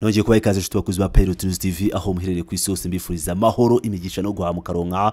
Nongeye kubaha ikaze inshuti bakuzi ba Pilot News TV aho muherereye ku isi hose, mbifuriza amahoro, imigisha no guhaha mukaronka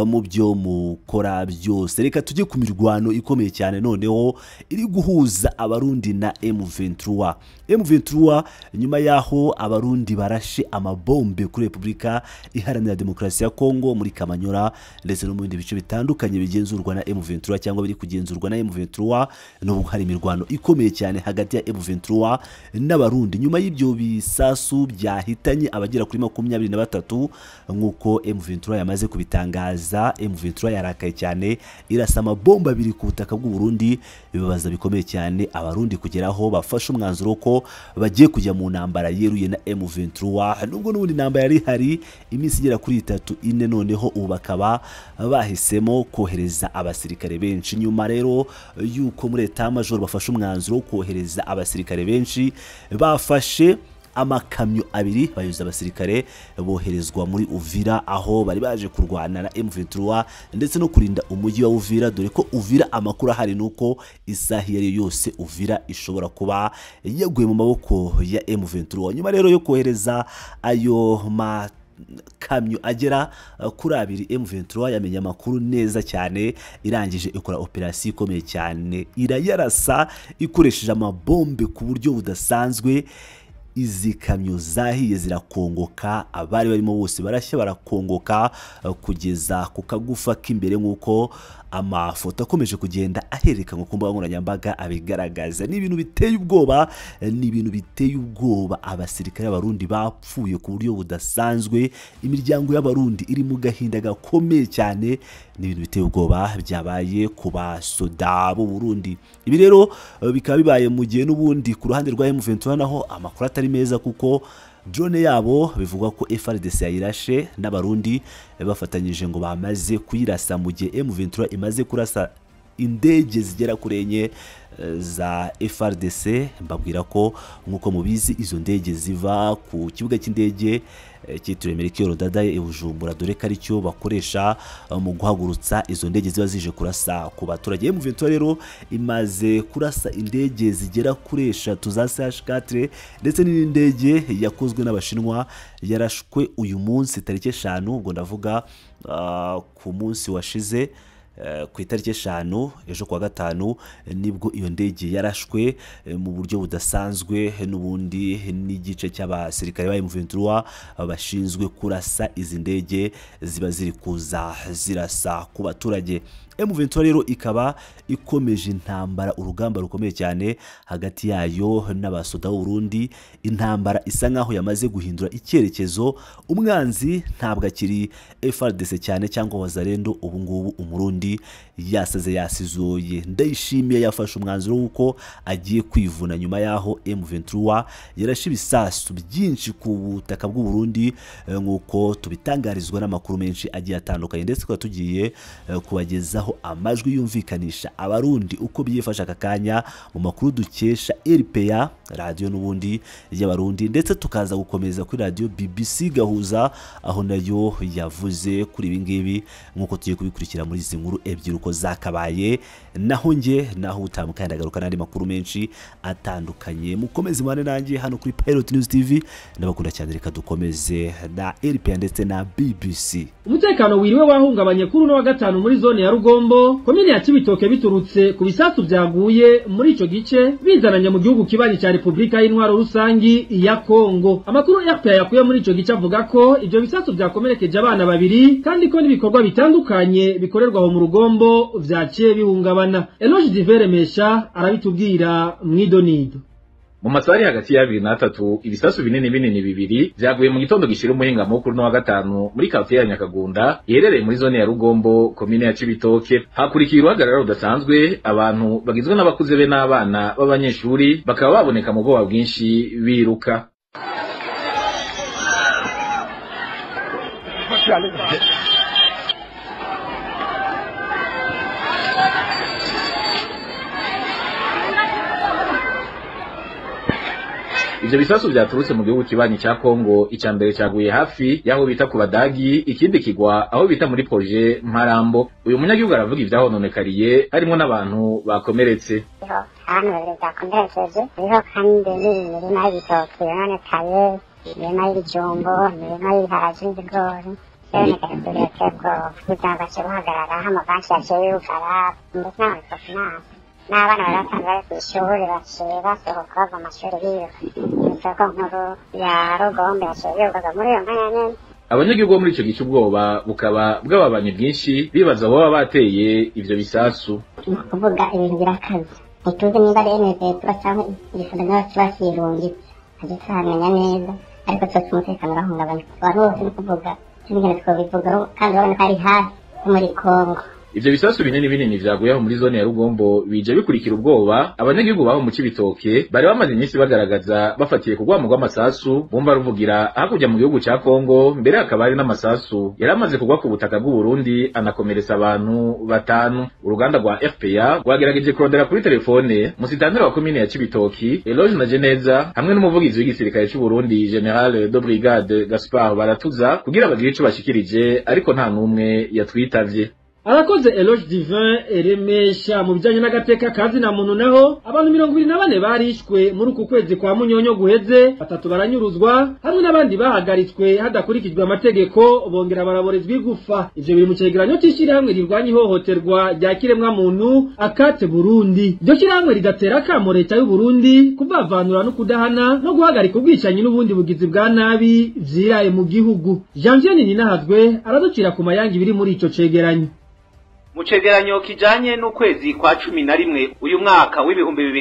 mu byo mukora byose. Reka tujye ku mirwano ikomeye cyane noneho iri guhuza Abarundi na M23. M23 nyuma yaho Abarundi barashe amabombe kuri Repubulika Iharanira Demokarasi ya Kongo muri Kamanyora ndetse no mu bindi bice bitandukanye bigenzurwa na M23 cyangwa biri kugenzurwa na M23, n'ubu hari imirwano ikomeye cyane hagati ya M23 n'Abarundi nyuma y'ibyo bisasu byahitanye abagera kuri 23 nk'uko M23 yamaze kubitangaza. M23 yarakaye cyane, irasa amabomba abiri ku butaka bw'u Burundi, bibabaza bikomeye cyane Abarundi kugeraho bafashe umwanzuro ko bagiye kujya mu ntambara yeruye na M23, nubwo n'ubundi ntambara yari hari iminsi igera kuri 3 4, noneho ubu bakaba bahisemo kohereza abasirikare benshi. Nyuma rero yuko muri Etat Major bafashe umwanzuro wo kohereza abasirikare benshi, bafashe amakamyo abiri bayuza abasirikare boherezwa muri Uvira aho bari baje kurwana na M23 ndetse no kurinda umujyi wa Uvira, dore ko Uvira amakuru ahari nuko isaha iyo ari yose Uvira ishobora kuba yaguye mu maboko ya M23. Nyuma rero yo kohereza ayo makamyo agera kuri abiri, M23 yamenye amakuru neza cyane, irangije ikora operasiyo ikomeye cyane, irayarasa ikoresheje amabombe ku buryo budasanzwe. Izi kamyo zahiye zirakongoka, abari barimo bose barashya barakongoka kugeza ku kagufa k'imbere nk'uko amafoto akomeje kugenda ahererekanywa ku mbuga nkoranyambaga abigaragaza. Ni ibintu biteye ubwoba, ni ibintu biteye ubwoba. Abasirikare b'Abarundi bapfuye ku buryo budasanzwe, imiryango y'Abarundi iri mu gahinda gakomeye cyane. Ni ibintu biteye ubwoba byabaye ku basoda b'u Burundi. Ibi rero bikaba bibaye mu gihe n'ubundi ku ruhande rwa M23 naho amakuru atari meza, kuko drone yabo bivugwa ko FARDC yayirashe n'Abarundi bafatanyije ngo bamaze kuyirasa, mu gihe M23 imaze kurasa indege zigera kuri enye za FARDC. Mbabwira ko nk'uko mubizi izo ndege ziva ku kibuga cy'indege cyitiriwe Melchior Ndadaye i Bujumbura, dore ko aricyo bakoresha mu guhagurutsa izo ndege ziba zije kurasa ku baturage. M23 rero imaze kurasa indege zigera kuri 3 za CH4 ndetse n'indege yakozwe n'Abashinwa yarashwe uyu munsi tariki 5, ubwo ndavuga ku munsi washize ku itariki 5 ejo kwa gatanu, nibwo iyo ndege yarashwe mu buryo budasanzwe n'ubundi n'igice cy'abasirikare ba M23 bashinzwe kurasa izi ndege ziba ziri kuza zirasa ku baturage. M23 rero ikaba ikomeje intambara, urugamba rukomeye cyane hagati yayo n'abasoda b'u Burundi. Intambara isa nkaho yamaze guhindura icyerekezo, umwanzi ntabwo akiri FARDC cyane cyangwa Wazalendo, ubu ngubu Umurundi yasaze yasizoye. Ndayishimiye yafashe umwanzuro w'uko agiye kwivuna nyuma yaho M23 yarashe ibisasu byinshi ku butaka bw'u Burundi nk'uko tubitangarizwa n'amakuru menshi agiye atandukanye, ndetse tukaba tugiye kubagezaho amajwi yumvikanisha Abarundi uko byifasha aka kanya mu makuru dukesha RPA radio n'ubundi y'Abarundi, ndetse tukaza gukomeza kuri radio BBC Gahuza aho nayo yavuze kuri ibi ngibi nk'uko tugiye kubikurikira muri izi nkuru ebyiri uko zakabaye. Naho nge naho utamukanda ndagaruka n'andi makuru menshi atandukanye. Mukomeze mubane nanjye hano kuri Pilot News TV, ndabakunda cyane. Reka dukomeze na RPA ndetse na BBC. Umutekano wiriwe wahungabanye kuri uno wa gatanu muri zone ya Rugombo, komine ya Cibitoke, biturutse ku bisasu byaguye muri ico gice bizananye mu gihugu kibanyi ca Republika y'Intwaro Rusangi ya Kongo. Amakuru RPA yakuye muri ico gice avuga ko ivyo bisasu byakomerekeje abana babiri, kandi ko n'ibikorwa bitandukanye bikorerwa aho mu Rugombo vyaciye bihungabana. Eloge Diveremesha arabitubwira mwidonido. Mu masaha ari hagati ya 2 na 3 ibisasu binini binini bibiri vyaguye mu gitondo gishira umuhingamo kuri no wa gatanu muri quartier ya Nyakagunda iherereye muri zone ya Rugombo, komine ya Cibitoke. Hakurikiye uruhagarara rudasanzwe, abantu bagizwe n'abakuze be n'abana b'abanyeshuri bakaba baboneka mu bwoba bwinshi biruka. Ivyo bisasu vyaturutse mu gihugu kibanyi ca Kongo, ica mbere caguye hafi yaho bita ku Badagi, ikindi kigwa aho bita muri projet Mparambo. Uyu munyagihugu aravuga ivyahononekariye harimwo n'abantu bakomeretse. Abantu babiri byakomerekeje. Hariho kandi n'imirima y'ibitoki yononekaye, imirima y'ibijumbu, imirima y'ibiharage n'ibigori. Kugira ngo bace buhagarara, amabanki yaciye yugara, ndetse n'amakofinanse n'abana bari basanzwe bari kw'ishuri baciye basohoka bava mu mashuri biruka. Isoko nkuru ya Rugombo yaciye yugarwa muri iyo mwanya nyene. Abanyagihugu bo muri ico gice ubwoba bukaba bwababanye bwinshi, bibaza boba bateye ivyo bisasu. Ni ukuvuga ibintu birakaze, ntituzi niba ari M23 canke igisoda nayo kiba kirungitse, ntabyo turamenya neza, ariko twese umutekano urahungabana abantu bose. Ni ukuvuga sinigeze twobivugaho, kandi urabona ko ari hafi muri Kongo. Ivyo bisasu binini binini vyaguye aho muri zone ya Rugombo bije bikurikira ubwoba abanyagihugu baho mu Cibitoke bari bamaze iminsi bagaragaza, bafatiye ku rwamo rw'amasasu bumva ruvugira hakurya mu gihugu ca Kongo. Mbere hakaba hari n'amasasu yari amaze kugwa ku butaka bw'u Burundi anakomeretsa abantu batanu. Uruganda rwa RPA rwagerageje kurondera kuri telefone musitanteri wa komine ya Cibitoki Eloge Najeneza hamwe n'umuvugizi w'igisirikare c'u Burundi General de Brigade Gaspard Baratuza kugira bagire ico bashikirije, ariko nta n'umwe yatwitavye. Arakoze Eloge Divin Eremesha. Mu bijanye n'agateka kazi na muntu naho, abantu 24 barishwe muri uku kwezi kwa Munyonyo guheze, batatu baranyuruzwa hamwe n'abandi bahagaritswe hadakurikijwe amategeko, bongera baraborezwa igufa. Ivyo biri mu cegeranyo c'ishirahamwe rirwanya ihohoterwa rya kiremwa muntu Akate Burundi. Iryo shirahamwe rigatera akamo leta y'u Burundi kuvavanura no kudahana no guhagarika ubwicanyi n'ubundi bugizi bwa nabi vyiraye mu gihugu. Janvier Ninahazwe araducira ku mayangi biri muri ico cegeranyo. Mu cegeranyo kijanye n'ukwezi kwa 11 uyu mwaka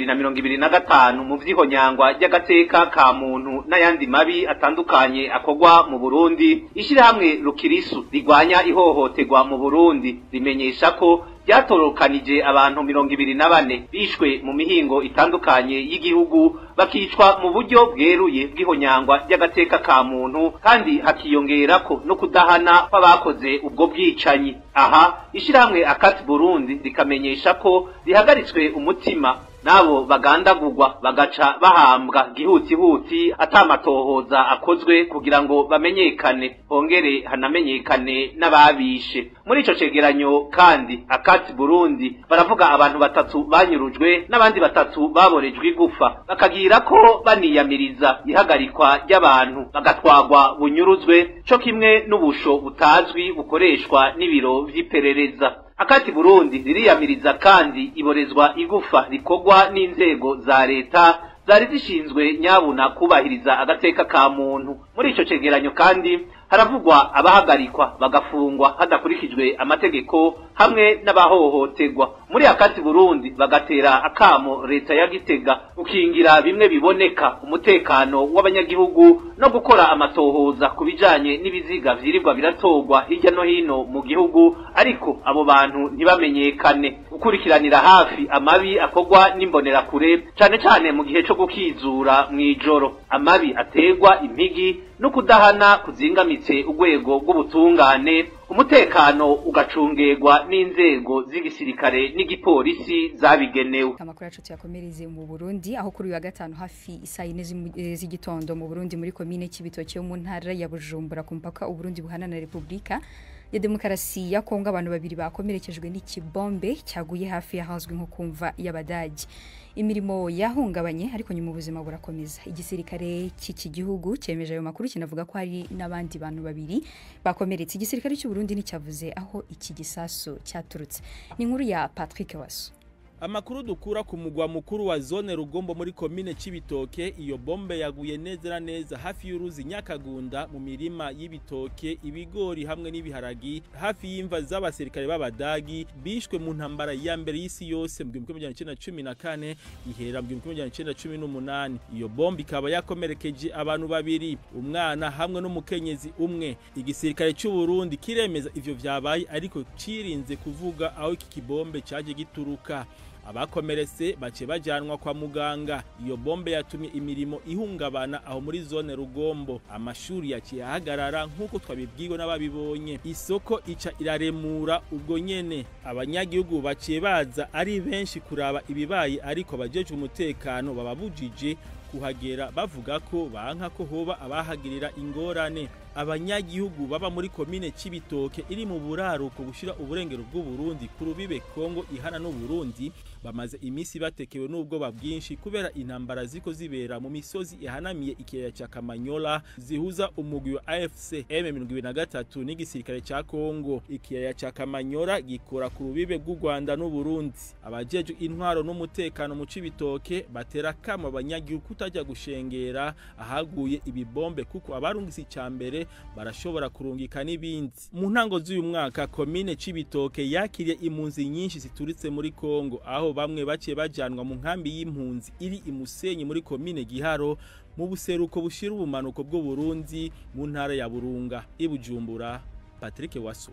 w'2025 mu vyihonyangwa ry'agateka ka muntu n'ayandi mabi atandukanye akorwa mu Burundi, ishirahamwe Rukirisu rigwanya ihohoterwa mu Burundi rimenyesha ko ryatorokanije abantu 24 bishwe mu mihingo itandukanye y'igihugu, bakicwa mu buryo bweruye bw'ihonyangwa ry'agateka ka muntu, kandi hakiyongerako no kudahana kw'abakoze ubwo bwicanyi. Aha ishirahamwe Akati Burundi rikamenyesha ko rihagaritswe umutima nabo bagandagurwa bagaca bahambwa gihutihuti atamatohoza akozwe kugira ngo bamenyekane, hongere hanamenyekane n'ababishe. Muri ico cegeranyo kandi Akati Burundi baravuga abantu batatu banyurujwe n'abandi batatu baborejwe igufa, bakagira ko baniyamiriza ihagarikwa ry'abantu bagatwagwa bunyuruzwe, co kimwe n'ubusho butazwi bukoreshwa n'ibiro vy'iperereza. Akati Burundi ririyamiriza kandi iborezwa igufa rikorwa n'inzego za leta zari zishinzwe nyabuna kubahiriza agateka ka muntu. Muri ico cegeranyo kandi haravugwa abahagarikwa bagafungwa hadakurikijwe amategeko hamwe n'abahohoterwa. Muri Akati Burundi bagatera akamo leta ya Gitega gukingira bimwe biboneka umutekano w'abanyagihugu no gukora amatohoza ku bijanye n'ibiziga vyirirwa biratorwa hirya no hino mu gihugu, ariko abo bantu ntibamenyekane. Gukurikiranira hafi amabi akorwa n'imbonerakure, cane cane mu gihe co gukizura mw'ijoro, amabi aterwa impigi no kudahana kuzingamitse urwego rw'ubutungane, umutekano ugacungerwa n'inzego z'igisirikare n'igipolisi zabigenewe. Amakuru yacu tuyakomereze mu Burundi, aho kuri uyu wa gatanu hafi isaa 4 z'igitondo mu Burundi muri komine Cibitoke yo mu ntara ya Bujumbura ku mupaka Uburundi buhana na Republika ya Demokarasi ya Kongo, abantu babiri bakomerekejwe n'ikibombe cyaguye hafi y'ahazwi nko kumva y'Abadagi. Imirimo yahungabanye, ariko nyuma ubuzima burakomeza. Igisirikare cy'iki gihugu cyemeje ayo makuru, kinavuga ko hari n'abandi bantu babiri bakomeretse. Igisirikare cy'u Burundi nticyavuze aho iki gisasu cyaturutse. Ni inkuru ya Patrick Wasu. Amakuru dukura ku mugwa mukuru wa zone Rugombo muri komine Cibitoke, iyo bombe yaguye neza na neza hafi y'uruzi Nyakagunda mu mirima y'ibitoke, ibigori hamwe n'ibiharagi, hafi y'imva z'abasirikare b'Abadagi bishwe mu ntambara ya mbere y'isi yose mu 1914 ihera mu 1918. Iyo bombe ikaba yakomerekeje abantu babiri, umwana hamwe n'umukenyezi umwe. Igisirikare cy'u Burundi kiremeza ivyo vyabaye, ariko cirinze kuvuga aho iki kibombe caje gituruka. Abakomeretse bace bajanwa kwa muganga. Iyo bombe yatumye imirimo ihungabana aho muri zone Rugombo, amashuri yaciye ahagarara nk'uko twabibwiwe n'ababibonye. Isoko ica iraremura ubwo nyene. Abanyagihugu baciye baza ari benshi kuraba ibibaye, ariko abajejwe umutekano bababujije kuhagera, bavuga ko banka ko hoba abahagirira ingorane. Abanyagihugu baba muri komine Cibitoke iri mu buraruko gushira uburengero bw'u Burundi ku rubibe Kongo ihana n'u Burundi Bamaze imisi batekewe n'ubwoba bwinshi kubera intambara ziko zibera mu misozi ihanamiye ikiyaya ca Kamanyola zihuza umugwi wa AFC M23 n'igisirikare ca Kongo. Ikiyaya ca Kamanyola gikora ku rubibe rw'u Rwanda n'u Burundi. Abajejwe intwaro n'umutekano mu Cibitoke batera kamo abanyagihugu kutajya gushengera ahaguye ibibombe kuko abarungitse icambere barashobora kurungika n'ibindi. Mu ntango z'uyu mwaka komine Cibitoke yakiriye impunzi nyinshi zituritse muri Kongo, aho bamwe baciye bajanwa mu nkambi y'impunzi iri imusenyi muri komine Giharo mu buseruko bushira ubumanuko bw'u Burundi mu ntara ya Burunga. Ibujumbura, Patrick Wasu.